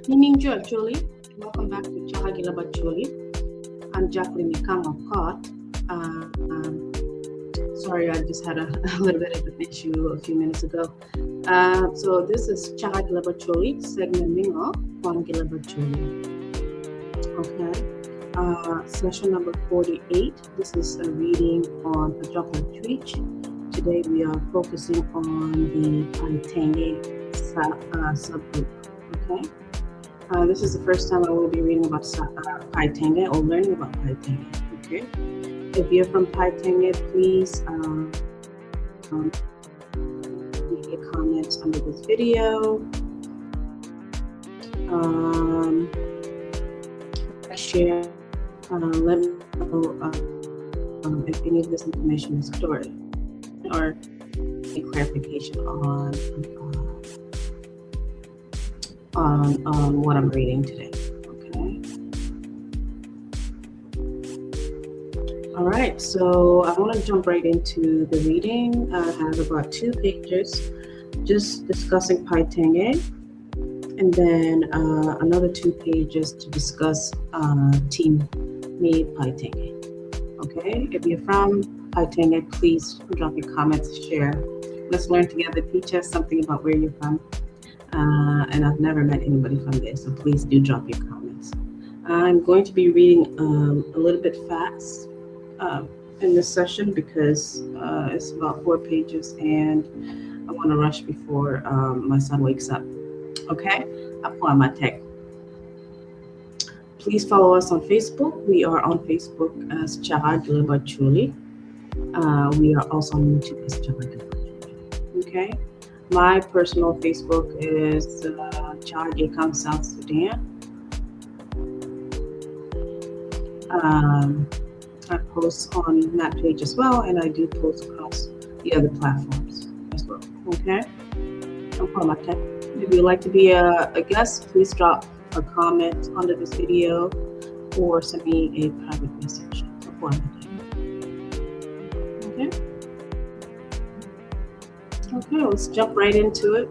Nining Acholi. Welcome back to Chaka Acholi. I'm Jacqueline Ikang Okot. Sorry, I just had a, a little bit of an issue a few minutes ago. So this is Chaka Acholi, segment Mingo, Kwan Acholi. Okay. Session number 48. This is a reading on Pajok Lacwec. Today we are focusing on the Paitenge subgroup. Okay. This is the first time I will be reading about Paitenge or learning about Paitenge. Okay. If you're from Paitenge, please leave your comments under this video. Share. Let me know if any of this information is stored or any clarification on what I'm reading today. Okay. All right. So I want to jump right into the reading. I have about 2 pages just discussing Paitenge, and then another 2 pages to discuss Team Me Paitenge. Okay, if you're from Paitenge, please drop your comments, share. Let's learn together. Teach us something about where you're from. And I've never met anybody from there, so please do drop your comments. I'm going to be reading a little bit fast in this session because it's about 4 pages and I want to rush before my son wakes up. Okay, Tech. Please follow us on Facebook. We are on Facebook as Chaka Acholi. We are also on YouTube as Chaka Acholi. Okay. My personal Facebook is Chaka Ekang South Sudan. I post on that page as well, and I do post across the other platforms as well. Okay. If you'd like to be a guest, please drop a comment under this video or send me a private message. Okay. Okay, let's jump right into it.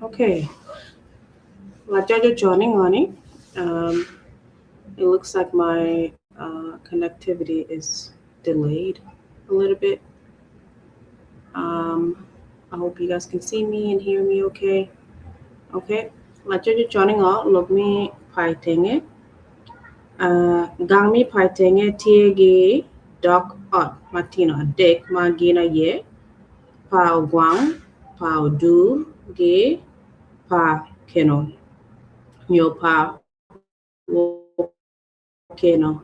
Okay. It looks like my connectivity is delayed a little bit. I hope you guys can see me and hear me okay. Okay. Lok mi Paitenge. Gang mi Paitenge tye ki dog ot matino adek ma gin aye pa Ogwang, pa Odur gi pa Keno nyo pa Keno.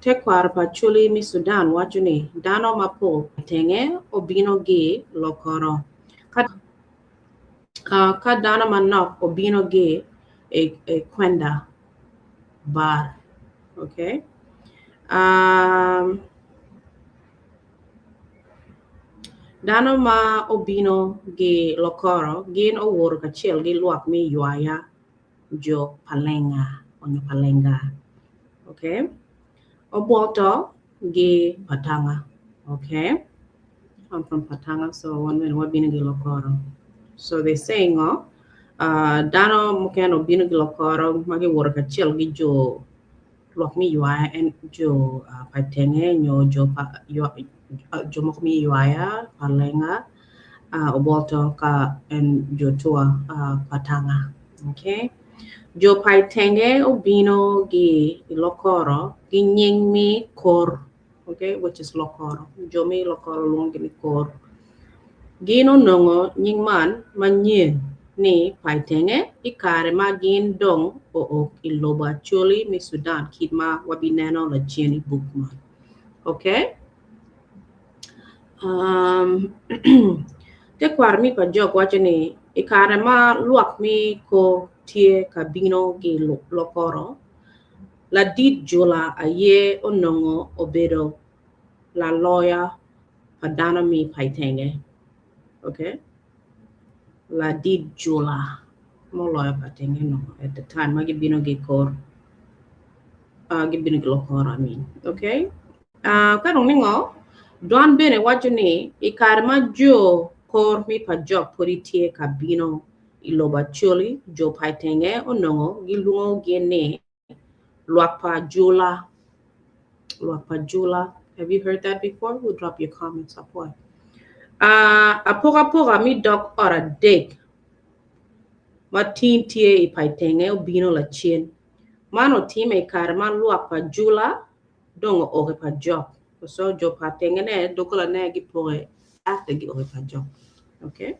Tekwaro pa Acholi mi Sudan waco ni dano mapol Paitenge obino gi Lokoro. Ka dano manok obino gi e Kwenda Bar. Okay. Dano ma obino gi Lokoro gin owoto kacel gi lwak mi ywaya jo Palenga onyo Palenga. Okay. Obwoto gi Patanga. Okay. I'm from Patanga, so wabino gi Lokoro. So they saying, dano mukene obino gi Lokoro ma giwoto kacel gi jo lwak mi ywaya en jo Paitenge nyo jo jo moko mi ywaya Palenga Obwoto ka en jo tua Patanga. Okay. Jo Paitenge obino gi Lokoro gi nying mi Kor. Okay, which is Lokoro. Jo mi Lokoro luongo ni Kor. Gin onongo nying man manyien ni Paitenge i kare ma gin dong oo i lobo Acholi mi Sudan kit ma wabineno lacen i buk man. Okay. Tekwaro mi Pajok waco ni i kare ma lwak mi Kor tye ka bino gi Lokoro, ladit jula aye onongo obedo laloya pa dano mi Paitenge. Okay. Ladit jula moloyo Paitenge no at the time ma gibino gi Kor. Uh, gibino ki Lokoro, I mean. Okay? Uh, ka dong ningo, Dwan bene waco ni i kare ma jo kor mi pa jok pudi tye ka bino i lobo Acholi, jo pa itenge onongo gilwongo gin ni lwak pa Jula. Lwak pa Jula. Have you heard that before? We'll drop your comments apoy. Uh, apokapoka mi dok ot adek ma tin tye i pa itenge obino lacen. Man otime i kare ma lwak pa Jula dong ooke pa jok. So jo pa tenge ne dogola ne gipoke after gioke pa jok. Okay.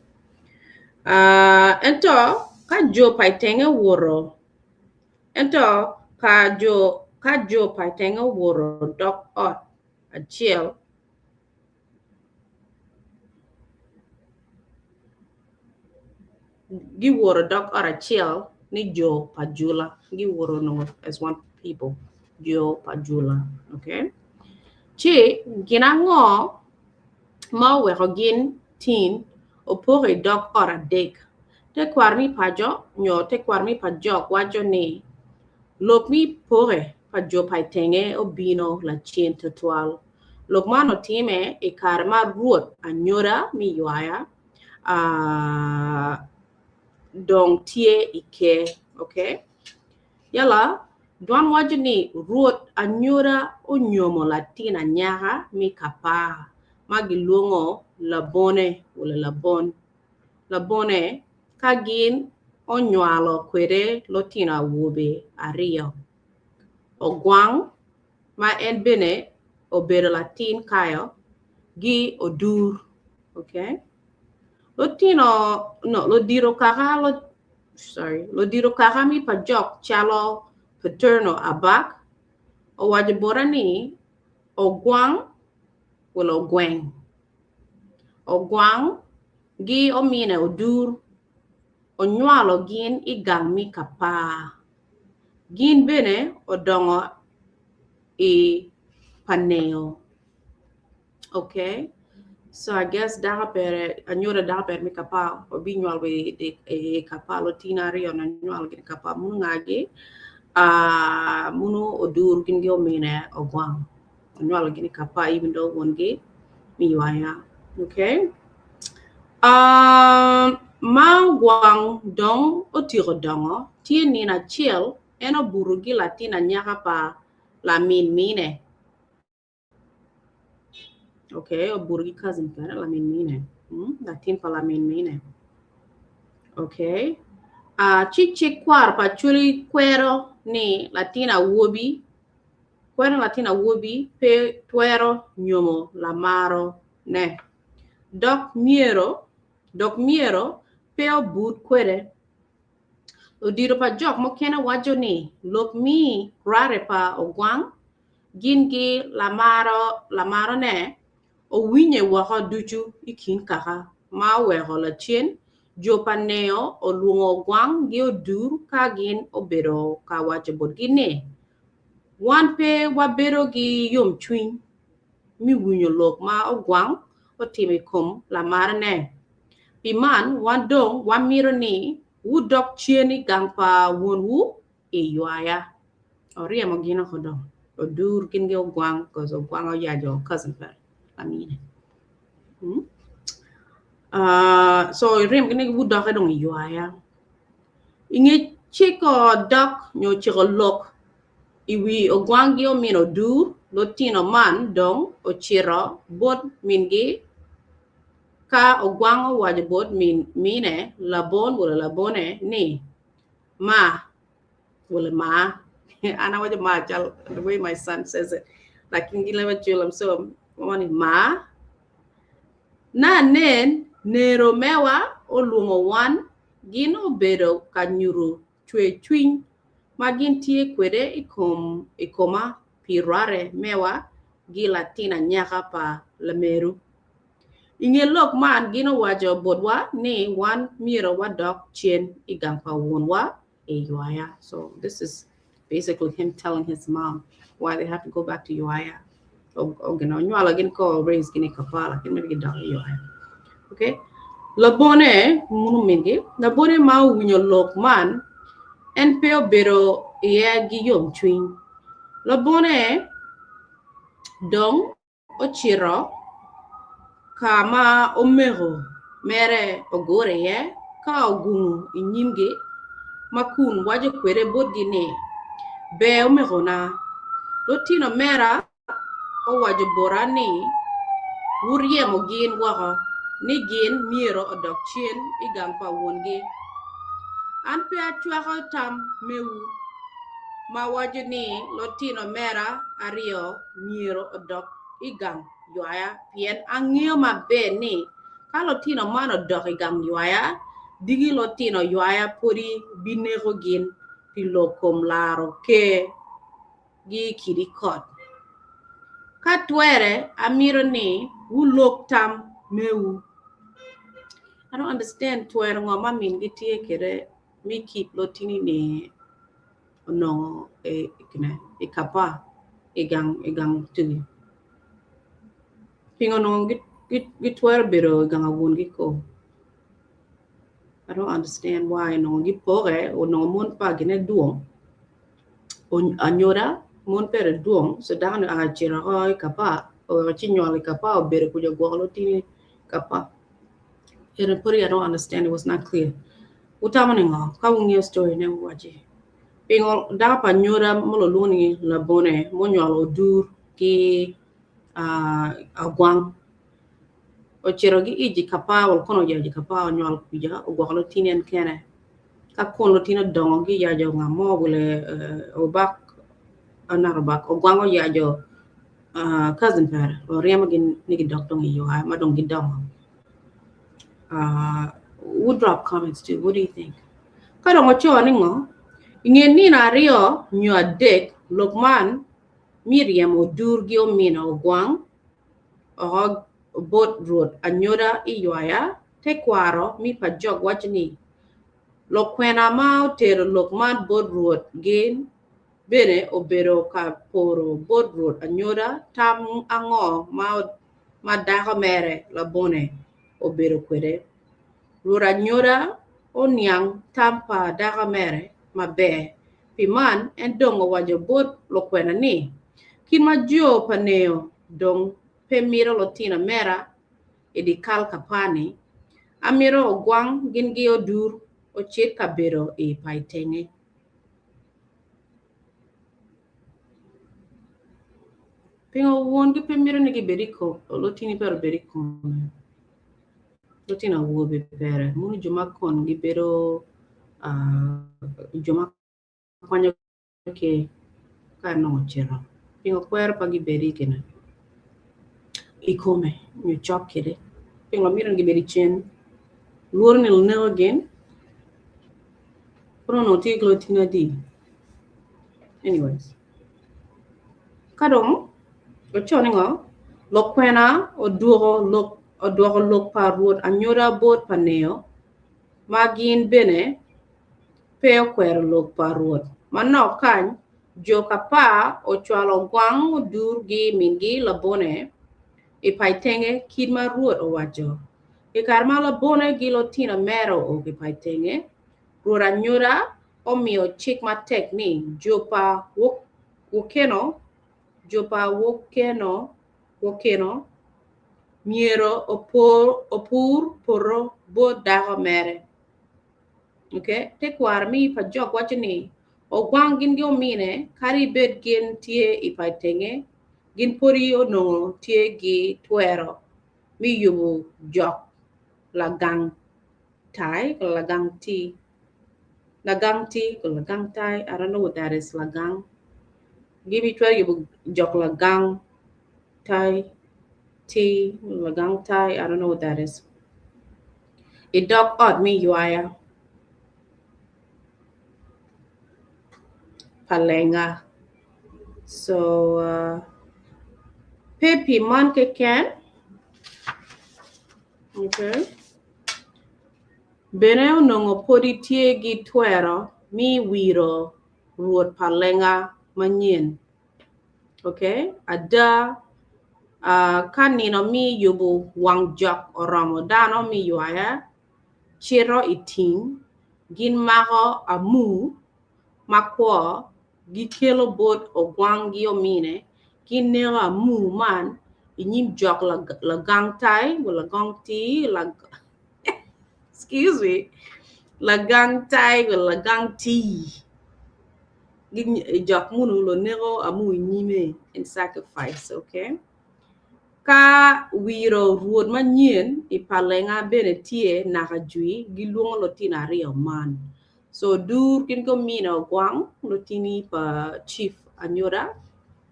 Uh, ento ka jo pa itenge owoto ento ka jo ka jo pa itenge owoto dok ot acel Giwoto dok ot acel ni jo pa Jula. Giwoto onongo as one people, jo pa Jula. Okay. Ci gin ango ma oweko gin tin opoko i dog ot adek? Tekwaro mi paco nyo tekwaro mi pa jok waco ni lok mi poke pa jo pa itenge obino lacen tutwal. Lok man otime i kare ma Rwot anyoda mi ywaya dong tye i ker. Okay. Yala, dwan waco ni Rwot anyoda onyomo latin anyaka me kapar ma gilwongo Labone wala Labon. Labone ka gin onywalo kwede lutino awobe ariyo, Ogwang ma en bene obedo latin kayo gi odur. Okay. Lutino, no, ludito kaka, sorry, ludito kaka mi pa jok calo Paterno Abak owaco bota ni Ogwang wala Ogweng. Ogwang gi omine Odur onywalo gin i gang mi Kapar. Gin bene odongo i Paneo. Okay. So I guess dako pere anyoda dako pere me kapar obinywalo i kapar lutino ariyo na nywalo gin i kapar munu ngagi uh, munu odur gin gi omine ogwang onywalo gin i kapar even though wongi mi ywaya. Okay. Um, ma ogwang dong otyeko dongo tye nino acel en obuto gi latin anyaka pa lamin mine. Okay, obuto gi cousin pere lamin mine. Mm, latin pa lamin mine. Okay. Uh, ci cik kwaro pa Acholi kwero ni latin awobi kwero ni latin awobi pe twero nyomo lamaro ne. Dok myero dok myero pe obut kwede. Ludito pa jok mukene waco ni lok mi rwate pa ogwang gin gi lamaro lamarone owinye woko ducu i kin kaka, ma oweko lacen jo pa Neo olwongo Ogwang gi Odur ka gin obedo ka waco botgi ni, Wan pe wabedo gi yomcwiny me winyo lok ma Ogwang otimo i kom lamarone. Pi man, wan dong wamito ni wudok cen i gang pa wonwu i ywaya. Oryemo gin oko dong. Odur gin gi Ogwang cause Ogwang oyaco cousin pa lamine. Hmm? Uh, so iryemo gin ni wudoke dong i ywaya. I nge ciko dok nyo ciko lok i wi Ogwang gi omin Odur, lutino man dong ocito bot mingi ka Ogwang owaco bot min mine Labon wala Labone ni, Ma, wala ma. An awaco ma cal the way my son says it. Like in gin lebe so wani ma. Na nen nero mewa olwongo wan gin obedo ka nyuto cwercwiny ma gin tye kwede i kom i koma pi rwate mewa gi latin anyaka pa lameru. I nge lok man gin owaco botwa ni wan myero wadok cen i gang pa wonwa i Ywaya. So this is basically him telling his mom why they have to go back to Ywaya. Ogin onywalo gin ko raise gin i Kampala gin myero gidok i Ywaya. Okay. Labone munu mingi labone ma owinyo lok man en pe obedo iye gi yomcwiny. Labone dong ocito ka ma omego mere ogure iye ka ogungo i nyimgi ma kun waco kwede botgi ni, Ber omegona, lutino mera owaco bota ni wuryemo gin woko, ni gin myero odok cen i gang pa wongi. An pe acwako tam mewu ma waco ni lutino mera aryo myero odok i gang ywaya pien angeyo maber ni ka lutino man odok i gang ywaya, diki lutino ywaya pwodi bineko gin pi lok kom laro ker. gi kidi kot. Ka twere, amito ni wulok tam mewu. I don't understand twero ngo ma min gi tye kwede me keep lotini ni onongo i kapa i gang i gang tugi. Pingo onongo gitwero bedo i gang awun gi ko? I don't understand why onongo gipoke onongo mon pa gine dwong. Anyoda mon pere dwong so dako ni oa ocito oko i kapa oweko ci nywalo i kapa obedo kuca ogwoko lutini i kapa ento pud I don't understand it was not clear wutamo ni ngo ka wungeyo story ne wuwacci pingo dako pa anyoda ma lulwongo ni labone munywalo odur ki agwang ocito ki ic i kapa wa kono oyaco i kapa onywalo kuca ogwoko lutini en kene Ka kun lutino odongo giyaco nga mo wele obak not obak ogwang oyaco cousin pere oryemogi ni gidok dong i yo ma dong gidongo wu drop comments too what do you think? Ka dong oco ni ngo inge nino aryo nyo adek lok man mi ryemo odurgi omino ogwang oko bot Rwot anyoda iywaya Tekwaro mi pa jok waco ni, Lukwena ma otero lok man bot Rwot gin bene obedo ka poro bot Rwot anyoda tam ango ma dako mere Labone obedo kwede. Rwot anyoda oniang tam pa dako mere maber, pi man en dong owaco bot lukwena ni, Kit ma jo pa neo dong pe mito lutino mera i dye kal kapa-ni, amito ogwang gingi odur ocit ka bedo i paitenge. Pingo wongi pe mito ni gibed i kom lutini pere obed i kome? Lutino awobe pere mono jo ma kon gibedo jo ma kwanyo ki ka nongo ocito pingo kwero pe gibed i kine i kome nyo cok kwede pingo mito ni gibed i cen lworo ni luneko gin pud onongo tye ki lutino adi anyways ka dong oco ni ngo lukwena odwoko lok odwoko lok pa Rwot anyoda bot pa neo ma gin bene pe okwero lok pa Rwot. Manok kany, jo Kapar ocwalo ogwang odurgi mingi Labone i paitenge kit ma Rwot owaco. I kare ma Labone gi lutino mere oo i paitenge, Rwot anyoda omiyo cik matek ni jo pa Wokeno, jo pa Wokeno, Wokeno myero opur poto bot dako mere. Okay, tekwaro mi pa jok waco ni ogwang gin gi omine kadi bed gin tye i paitenge gin pwodi onongo tye gi twero mi yubu jok lagang tai lagang ti lagang ti lagang tai I don't know what that is lagang gibi twero yubu jok lagang tai ti lagang tai I don't know what that is. I dog ot me ywaya pa lenga so pe pi man keken okay bene onongo pwod itye ki twero me wiro rwot pa lenga manyen. Okay, ada ka nino me yubo wang jok oromo dano me ywaya cito i tim gin mako amur makwo gikelo bot ogwang gi omine gineko amur man i nyim jok lagang tai lagang tii excuse me lagang tai lagang tii jok munu luneko amur i nyime in sacrifice okay. Ka wiro rwot manyen i pa lenga bene tye naka jwi gilwongo lutino aryo man. So dur gin ki omine ogwang lutini pa chief anyoda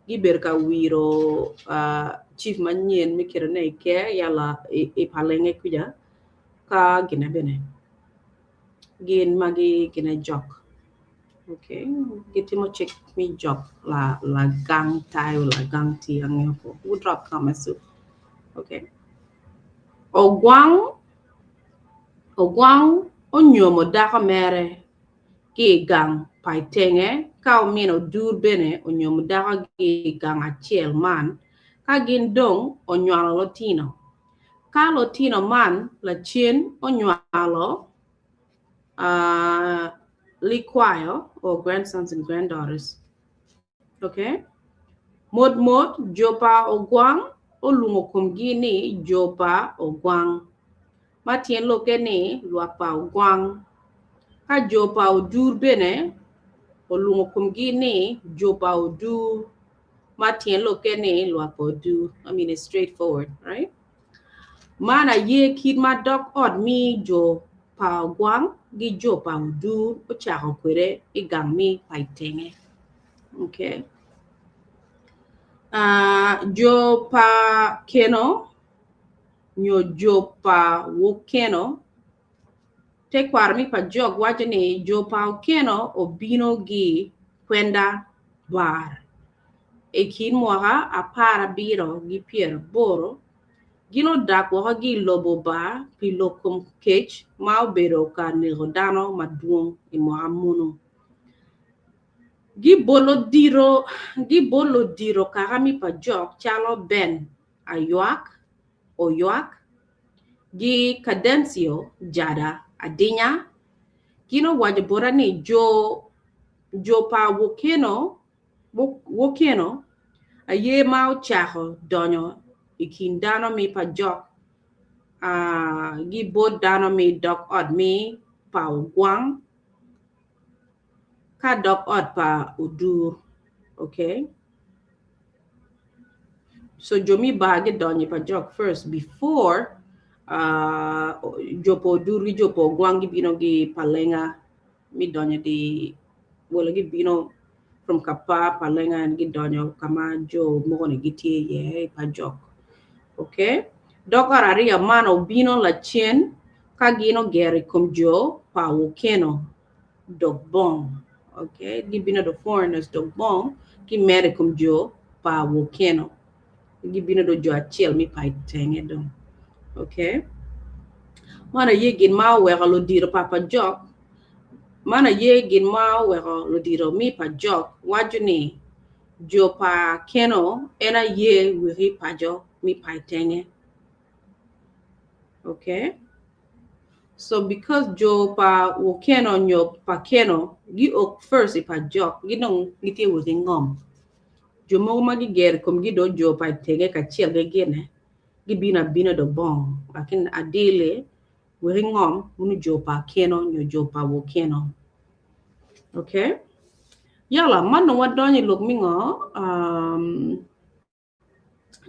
gibedo ka wiro chief manyen me ketone i ker yala i pa lenge kuca ka gine bene gin magi gine jok. Okay, gitimo cik me jok lagang tayo lagang tye angeyo ko. We'll drop comments too. Okay. Ogwang Ogwang onyomo dako mere ki i gang pa itenge ka omino Odur bene onyomo dako ki i gang acel man ka gin dong onywalo lutino. Ka lutino man lacen onywalo likwayo or grandsons and granddaughters. Okay. Mot mot jo pa Ogwang olwongo komgi ni jo pa Ogwang, ma tyen lokke ni lwak pa Ogwang. Ka jo pa Odur bene olwongo komgi ni jo pa Odur, ma tyen lokke ni lwak pa Odur. I mean, it's straightforward, right? Man aye kit ma dog ot mi jo pa Ogwang gi jo pa Odur ocako kwede i gang mi pa Itenge. Okay. Jo pa Keno nyo jo pa Wokeno tekwaro mi pa Jok waco ni jo pa Okeno obino gi kwenda bar. I kin mwaka 70 ki 80, gin odak woko ki i lobo bar pi lok kom kec ma obedo ka neko dano madwong i mwaka munu. Gibolo diro kaka mi pa jok calo Ben Aywak, Oywak, gi Kadencio Jada Adinya. Gin owaco bota ni jo pa Wokeno Wokeno aye ma ocako donyo i kin dano mi pa jok gi bot dano mi dog ot mi pa Ogwang ka dog ot pa Odur. Okay. So jo mi bar gidonyo i pa jok first before jo pa Odur ki jo pa Ogwang gibino ki pa Lenga mi donyo di welo gibino from Kapar pa Lenga and gidonyo ka ma jo mogo ni gitye iye i pa jok. Okay. Dog ot aryo man obino lacen ka gin ogero i kom jo pa Wokeno dog bong. Okay. Gibino the foreigners dog bong gimedo i kom jo pa Wokeno. Gibino do jo acel mi pa itenge dong. Okay. Man aye gin ma oweko ludito pa pa jok man aye gin ma oweko ludito mi pa jok waco ni jo pa Keno en aye wiki paco mi pa itenge. Okay. So because jo pa Wokeno nyo pa Keno gi ok first i pa jok gi dong gitye wiki ngom. Jo mogo ma gigero i komgi do jo pa itenge kacel ki gine gibino abina do bong lakin adili wiki ngom munu jo pa Keno nyo jo pa Wokeno. Okay. Yala man dong wadonyo i lok mi ngo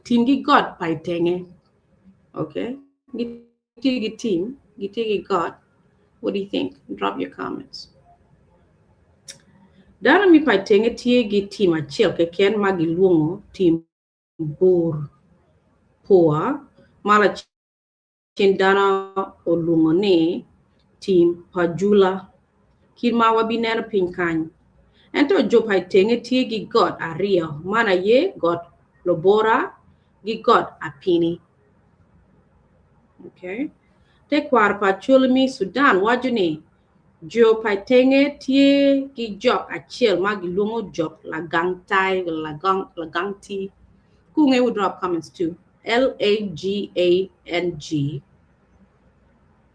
tim gi got pa itenge. Okay. Gitye gi tim, gitye gi got. What do you think? Drop your comments. Dano mi pa itenge tye gi tim acel keken ma gilwongo tim bur pua ma lacen dano olwongo ni tim pa jula kit ma wabineno piny kany. Ento jo pa itenge tye gi got aryo man aye got Lobora gi got Apini. Okay. Tekwaro pa Acholi mi Sudan waco ni jo pa itenge tye ki jok acel ma gilwongo jok lagang tai lagang lagang ti. Kunge will drop comments too. L A G A N G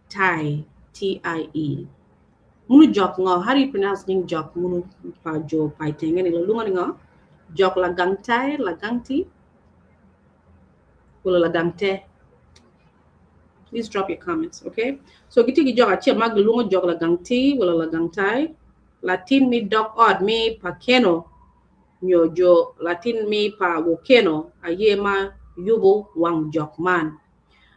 Tai T I E. Munu jok ngo? How do you pronounce nying jok munu pa jo pa itenge ni? Lulungo ni ngo? Jok lagang tai, lagang ti? Wala lagang te? Please drop your comments, okay? So gitye ki jok acel ma gilwongo jok lagang ti wala lagang tai. Latin mi dok ot mi pa keno nyo jo latin mi pa wokeno aye ma yubo wang jok man.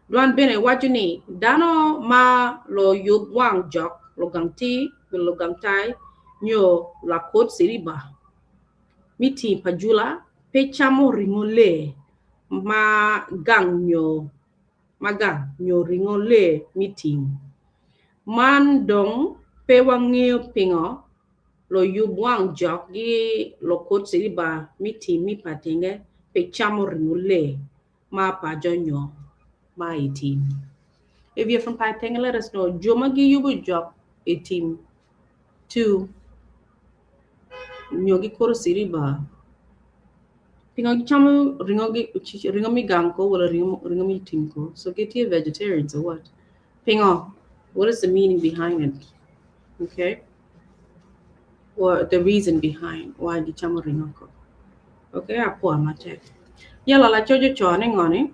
Dwan bene waco ni dano ma luyub wang jok, lugang tir, nyo lugang tai, nyo lakod ciriba me tim pa jula pe camo ringo lee ma gang nyo ringo lee me tim. Man dong pe wangeyo pingo luyub wang jok ki lukod ciriba me tim me patenge pe camo ringo lee ma paco nyo ma i tim. If you're from Paitenge, let us know. Jo ma giyubo jok i tim two nyo gikuro ciriba pingo gicamo ringo gi ringo me gang ko wala ringo ringo me tim ko. So gitye vegetarians or what? Pingo? What is the meaning behind it? Okay? Or the reason behind why gicamo ringo ko. Okay, apwo matek. Yala lacoc oco ni ngo ni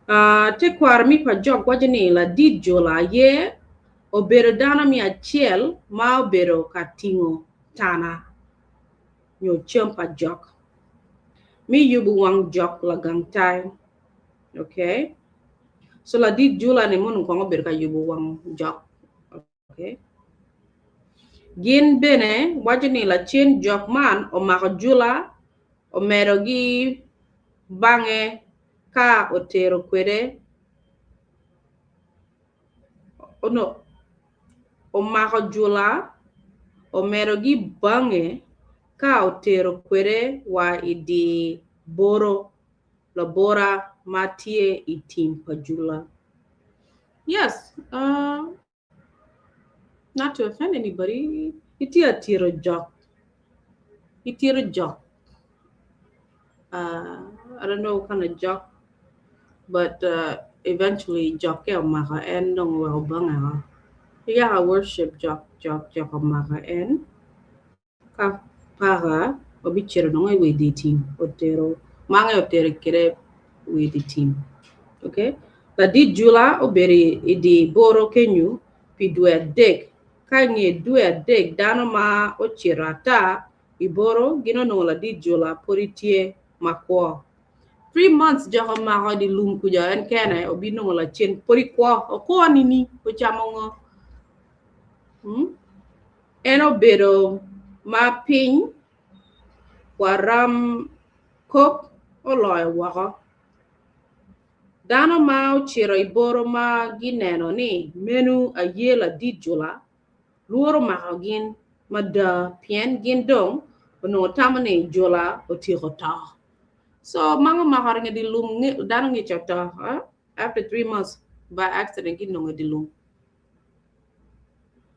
uh, tekwaro mi pa jok waco ni ladit jula aye obedo dano mi acel ma obedo ka tingo tana nyo cam pa jok mi yubo wang jok lagang tai. Okay? So ladit jula ni mono kong obedo ka yubo wang jok. Okay? Gin bene waco ni lacen jok man omako jula omedo gi bange ka otero kwede oh no, omako jula omedo gi bange ka otero kwede wa i dye boro labora ma tye i tim pa jula. Yes, uh, not to offend anybody, itye atiro jok. Itiro jok. I don't know what kind of jok, but eventually jok ke omako en dong oweko bange. Yaka worship jok jok jok omako en. Ka paka obicito dong i wi dye tim otero mange otero kwede wi dye tim. Okay? Ladit jula obedo i dye boro kenyu pi dwe adek. Ka i nge dwe adek dano ma ocito ata i boro gin onongo ladit jula pwod tye makwo. 3 months jok omako i dye lum kuca en kene obinongo lacen pwod ikwo. Okwo nini? Ocamo ngo? Hmm? En obedo ma piny waram kop oloyo woko. Dano ma ocito i boro ma gineno ni meno aye ladit jula lworo omako gin mada pien gin dong onongo tamo ni jula otyeko to. So mango omako ringo i dye lum dano ngic oto huh? After 3 months by accident ginongo i dye lum.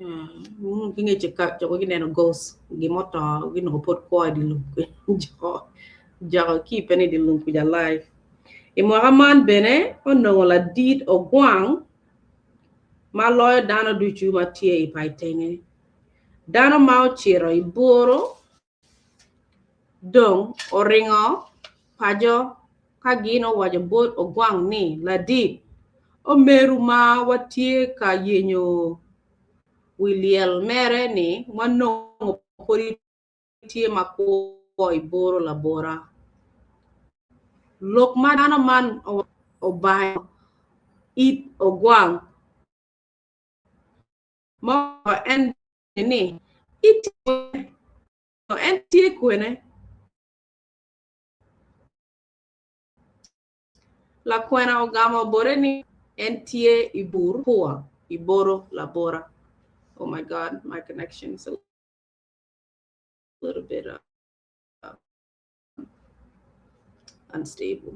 Ki ngec ka jo gineno ghost gin muto ginongo pwod kwo i dye lum jo joko keep en i dye lum kuca alive. I mwaka man bene onongo ladit ogwang ma loyo dano ducu ma tye i Paitenge. Dano ma ocito i boro dong oringo paco ka gin owaco bot ogwang ni ladit omeru ma watye ka yenyo wi lyel mere ni wanongo pwod tye makwo i boro labora. Lok ma dano man obayo it ogwang ma en ni en tye kwene. Lakwena ogamo bote ni en tye i bur pua i boro labora. Oh my God, my connection is a little bit unstable.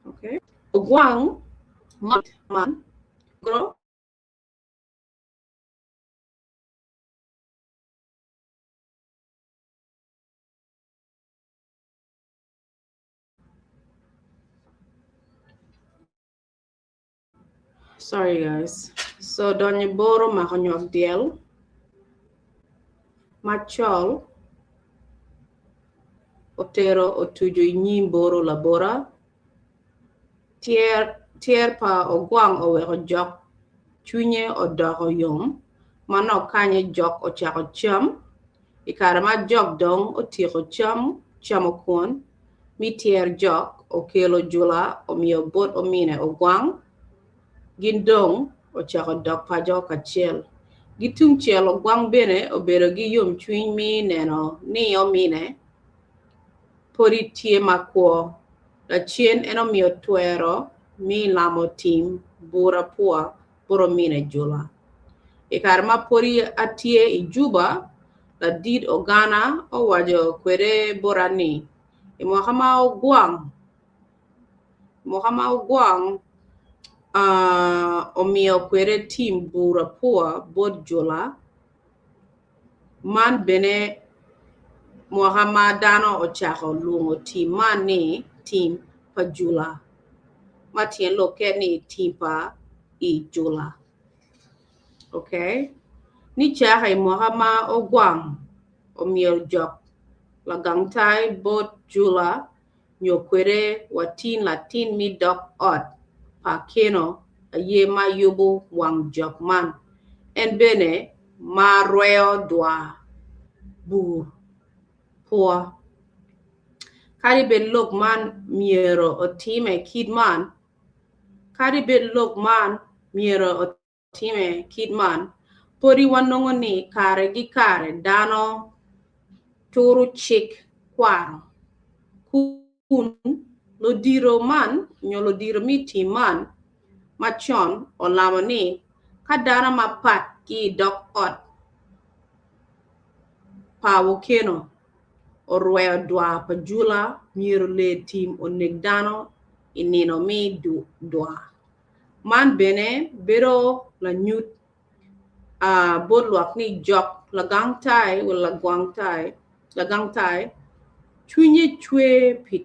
Okay. Ogwang man grow. Sorry guys. So donyo i boro omako nywak dyel macol otero otuco i nyim boro labora. Tyer pa ogwang oweko jok cwinye odoko yom ma nok kanye jok ocako cam. I kare ma jok dong otyeko camo kwon me tyer jok okelo jula omiyo bot omine ogwang, gin dong ocako dok paco kacel. Ki tungcel ogwang bene obedo ki yomcwiny me neno ni omine podi tye makwo. Lacen en omiyo twero me lamo tim bur apua bot omine Jula. I kare ma podi atye i Juba, ladit ogana owaco kwede bota ni, I mwaka ma ogwang omiyo kwede tim bur apua bot Jula, Man bene mwaka ma dano ocako lwongo tim man ni tim pa jula, ma tyen lokke ni tim pa i jula. Okay? Nicake i mwaka ma ogwang omyero jok lagangtai bot jula nyo kwede watin latin mi dok ot pa keno aye ma yubo wang jok man, en bene ma rweyo dwa bur pwa. Kadi bed lok man myero otime kit man, kadi bed lok man myero time kit man, podi wanongo ni kare ki kare dano turo cik kwaro kun ludito man nyo ludito me tim man macon olamo ni ka dano mapat ki i dog ot pa wokeno orweyo dwar pa jula myero lee tim onek dano i nino me dwar. Man bene bedo lanyut bot lwak ni jok lagang tai lagang tai cwinye cwer pi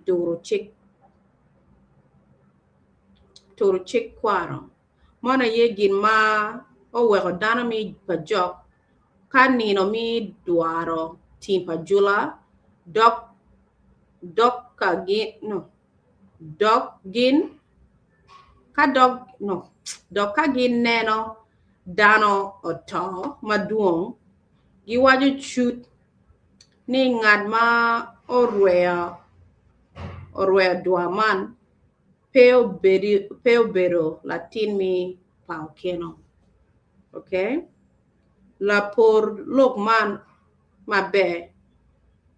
turo cik kwaro. Man aye gin ma oweko dano me pa jok ka nino me dwaro tim pa jula dok gin Ka dok no, dok ka gineno dano oto madwong, giwaco cut ni ngat ma orweyo dwar man pe obedo latin me pa okeno. Okay? Lapor lok man maber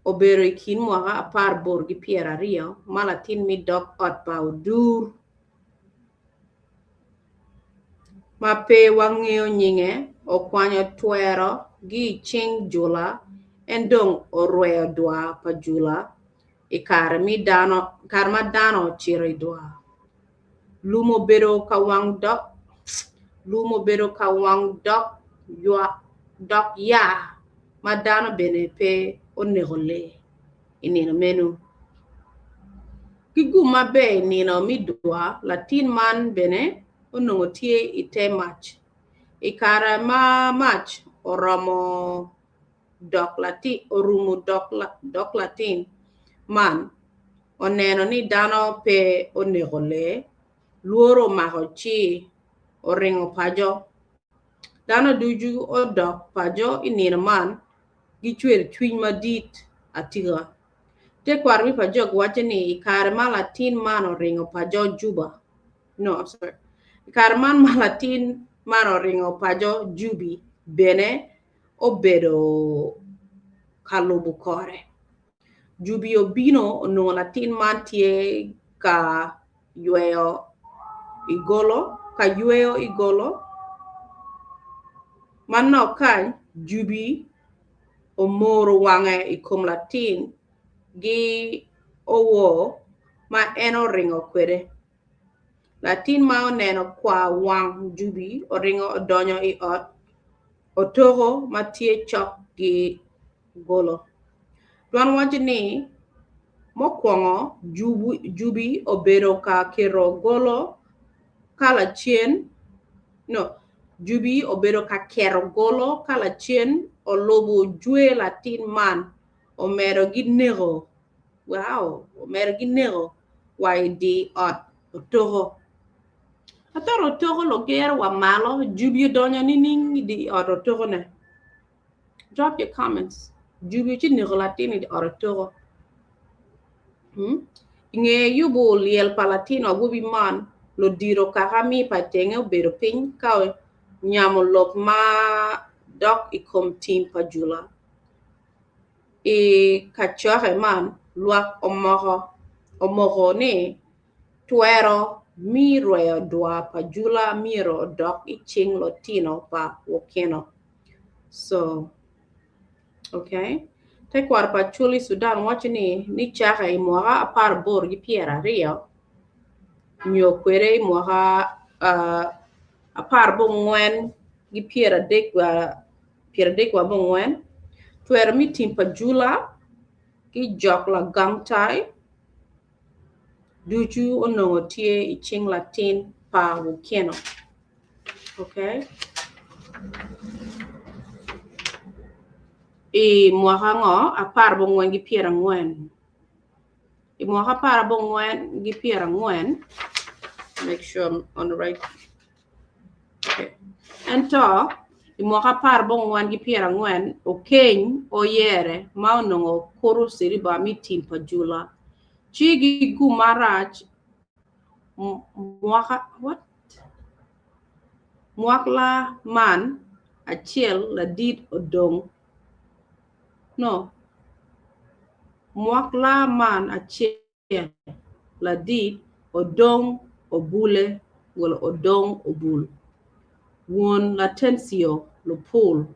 obedo i kin mwaka aparboro ki pyeraryo ma latin me dog ot pa odur ma pe wangeyo nyinge okwanyo twero gi i cing Jula en dong orweyo dwar pa Jula i kare ma dano ocito i dwar. Lum obedo ka wang dok yaa ma dano bene pe oneko lee i nino meno. Ki gum maber i nino me dwar, latin man bene onongo tye i te mac. I kare ma mac oromo dok latin man oneno ni dano pe oneko lee, lworo omako ci oringo paco. Dano ducu odok paco i nino man ki cwercwiny madit atika. Tekwaro me Pajok waco ni i kare ma latin man oringo paco Juba, no, I'm sorry. I kare man ma latin man oringo paco Jubi bene obedo ka lubo kore. Jubi obino onongo latin man tye ka yweyo i golo, ka yweyo i golo. Manok kany, Jubi omoro wange i kom latin gi owor ma en oringo kwede. Latin ma oneno kwa wang Jubi oringo odonyo i ot otoko ma tye cok ki golo. Dwan waco ni, Mukwongo Jubi obedo ka keto golo ka lacen No, Jubi obedo ka keto golo ka lacen olubo jwe latin man omedo gi neko wow omedo gi neko wa i di ot otoko. Ato otoko lugero wa malo Jubi odonyo nining i di ot otoko ne? Drop your comments. Jubi ci neko latin i di ot otoko. Hmm? Inge yubo lyel pa latin awobi man, ludito kaka mi pa tenge obedo piny ka nyamo lok ma dok i kom tim pa jula. I kacokke man, lwak omoko ni twero mi rweyo dwa pa jula myero odok i cing lutino pa wokino. So, okay. Tekwaro pa Acholi Sudan waco ni nicake i mwaka 18 ki 20 nyo kwede i mwaka 14 ki 34, twero me tim pa jula ki jok lagang tai ducu onongo tye i cing latin pa wukino. Okay. I mwaka ngo 14 ki 40. I mwaka 14 ki 40, make sure I'm on the right. Okay. Ento i mwaka 14 ki 40 Okeny oyere ma onongo kuro ciriba me tim pa jula ci gigum marac mwaka what? Mwakla man acel ladit odong no mwakla man acel ladit odong obule wala odong obul won Latencio Lupul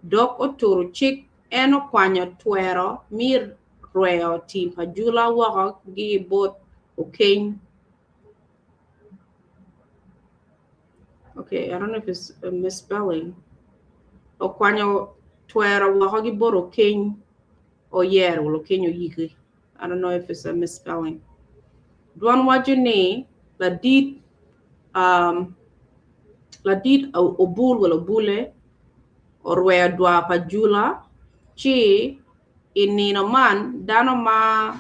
dok oturo cik en okwanyo twero me rweyo tim pa jula woko ki bot Okeny. Okay, I don't know if it's a misspelling. Okwanyo twero woko ki bot Okeny oyero wala Okeny oyiki. I don't know if it's a misspelling. Dwon waco ni ladit ladit obul wala obule orweyo dwa pa jula ci i nino man dano ma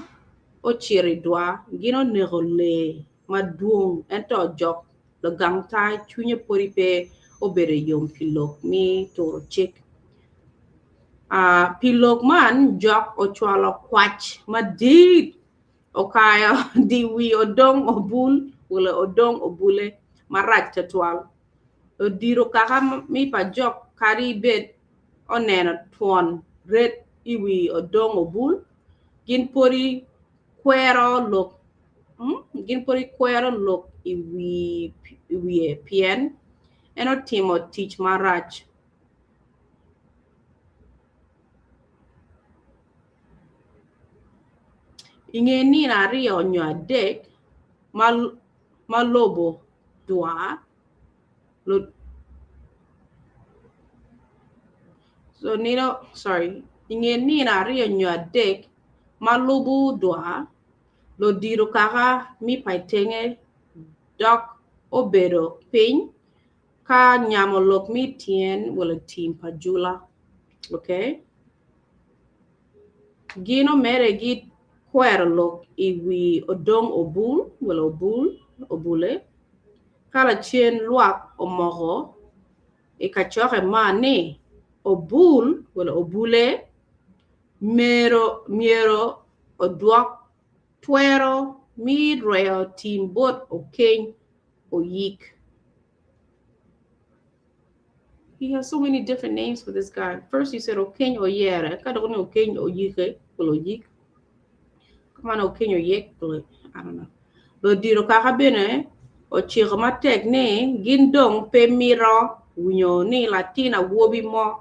ocito i dwa gin oneko lee madwong ento jok lagang tai cwinye pwodi pe obedo yom pi lok me turo cik. Pi lok man jok ocwalo kwac madit okayo di wi odong obul wala odong obule marac twatwal. Odiro kaka mi pa jok kadi bed oneno twon ret i wi odong obul gin pwodi kwero lok gin pwodi kwero lok i wiye pien en otimo tic marac. I nge nino aryo nyo adek ma lobo dwa i nge nino aryo nyo adek ma lubo dwa, ludito kaka me Paitenge dok obedo piny ka nyamo lok me tyen wala tim pa jula. Okay? Gin omede gi kwero lok i wi odong obul wala obul obule ka lacen lwak omoko i kacokke man ni obul wala obule myero odwok twero me rweyo tim bot Okeny Oyik. He has so many different names for this guy. First you said Okeny Oyere, ka dok ni Okeny Oyike, wala Oyik. Come on, Okeny Oyek, wala I don't know. Ludito kaka bene ociko matek ni gin dong pe mito winyo ni latin awobi mo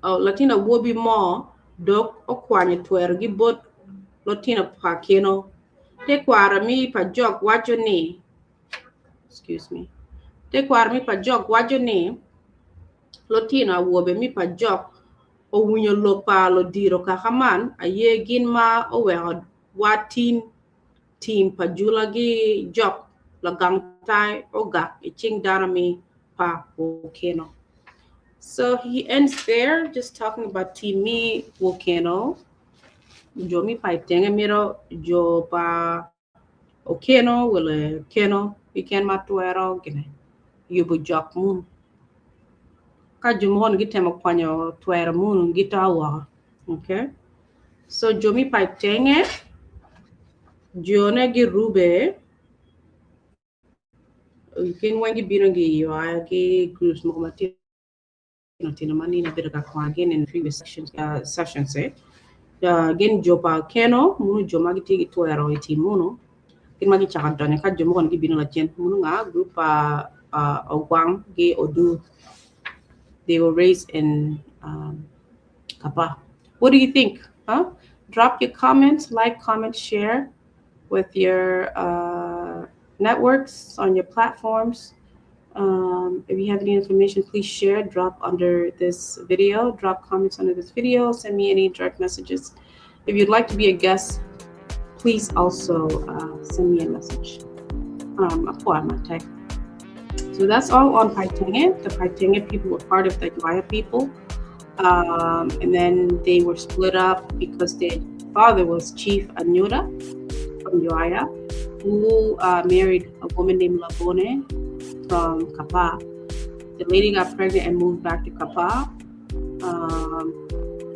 latin awobi mo dok okwanyo twerogi bot lutino pa keno. Tekwaro mi pa jok waco ni excuse me. Tekwaro mi pa jok waco ni lutino awobe mi pa jok owinyo lok pa ludito kaka man aye gin ma oweko wa tin tim pa jula gi jok lagang Tai ogak i cing dano mi pa Wokeno. So he ends there just talking about Timi Wokeno. Jo mi Paitenge mito jo pa Okeno wele Keno kiken ma twero gine yubo jok munu. Ka jo mogo ni gitemo kwanyo twero munu gito woko. Okay? So jo mi Paitenge jone girube gin weng gibino giywaya ki groups mogo matino tino ma nino abedo ka kwano gin in previous sections, sessions eh. Gin jo pa Keno munu jo ma gitye ki twero i tim munu gin ma gicako donyo ka jo mogo ni gibino lacen munu nga group pa Ogwang ki Odur they were raised in Kapa. What do you think? Huh? Drop your comments, like, comment, share with your networks on your platforms. If you have any information, please share. Drop under this video. Drop comments under this video. Send me any direct messages. If you'd like to be a guest, please also send me a message. So that's all on Paitenge. The Paitenge people were part of the Ywaya people. And then they were split up because their father was Chief Anyoda from Ywaya, who married a woman named Labone from Kapa. The lady got pregnant and moved back to Kapa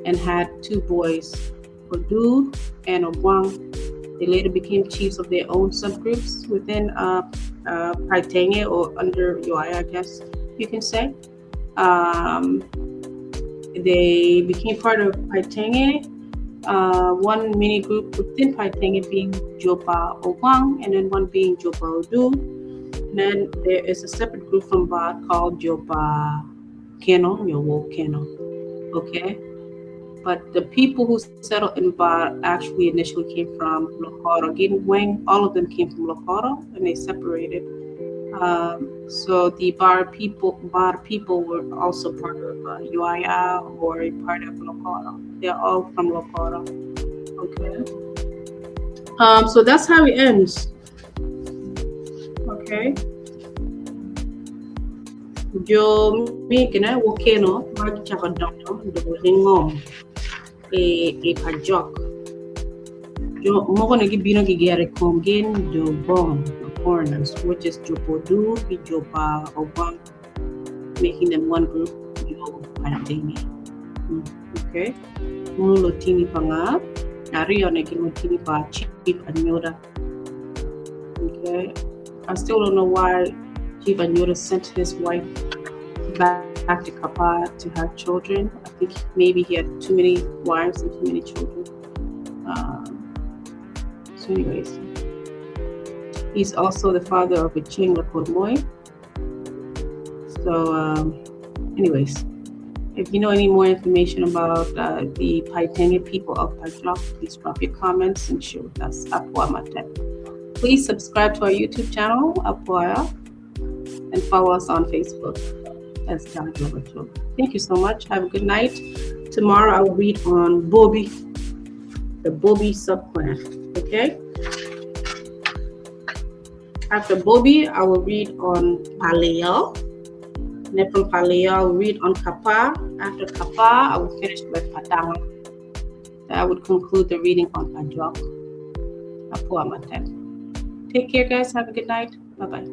and had two boys, Odu and Ogwang. They later became chiefs of their own subgroups within Paitenge or under Ywaya, I guess you can say. They became part of Paitenge, one mini group within Paitenge being Jopa Ogwang and then one being Jopa Odu. And then there is a separate group from Ba called Jopa Keno, Nyowo Keno. Okay? But the people who settled in Ba actually initially came from Lokoro. Wang, all of them came from Lokoro and they separated. So the Bar people were also part of Ywaya or part of Lokoro. They're all from Lokoro. Okay. So that's how it ends. Okay. Jo mi kine wokeno ma gichako donyo do ringom e pajok. Jo moko ne gibino gigero i kom gin jo bong, the foreigners, which is jo Podu ki jo pa Ogwang, making them one group, jo Paitenge. Okay. Munu lotini pa nga, aryo ne gin lotini pa Chief Anyoda. Okay. I still don't know why Chief Anyoda sent his wife back to Kapa to have children. I think maybe he had too many wives and too many children. So anyways, he's also the father of Acheng Lakormoy. So anyways, if you know any more information about the Paitenge people of Pajok, please drop your comments and share with us. Apua Matek. Please subscribe to our YouTube channel, Apoya, and follow us on Facebook as John Roberto. Thank you so much. Have a good night. Tomorrow I will read on Bobi, the Bobi subclan. Okay? After Bobi, I will read on Paleo. And then from Paleo, I will read on Kapa. After Kapa, I will finish with Patanga. That would conclude the reading on Pajok. Apua Matek. Take care, guys. Have a good night. Bye-bye.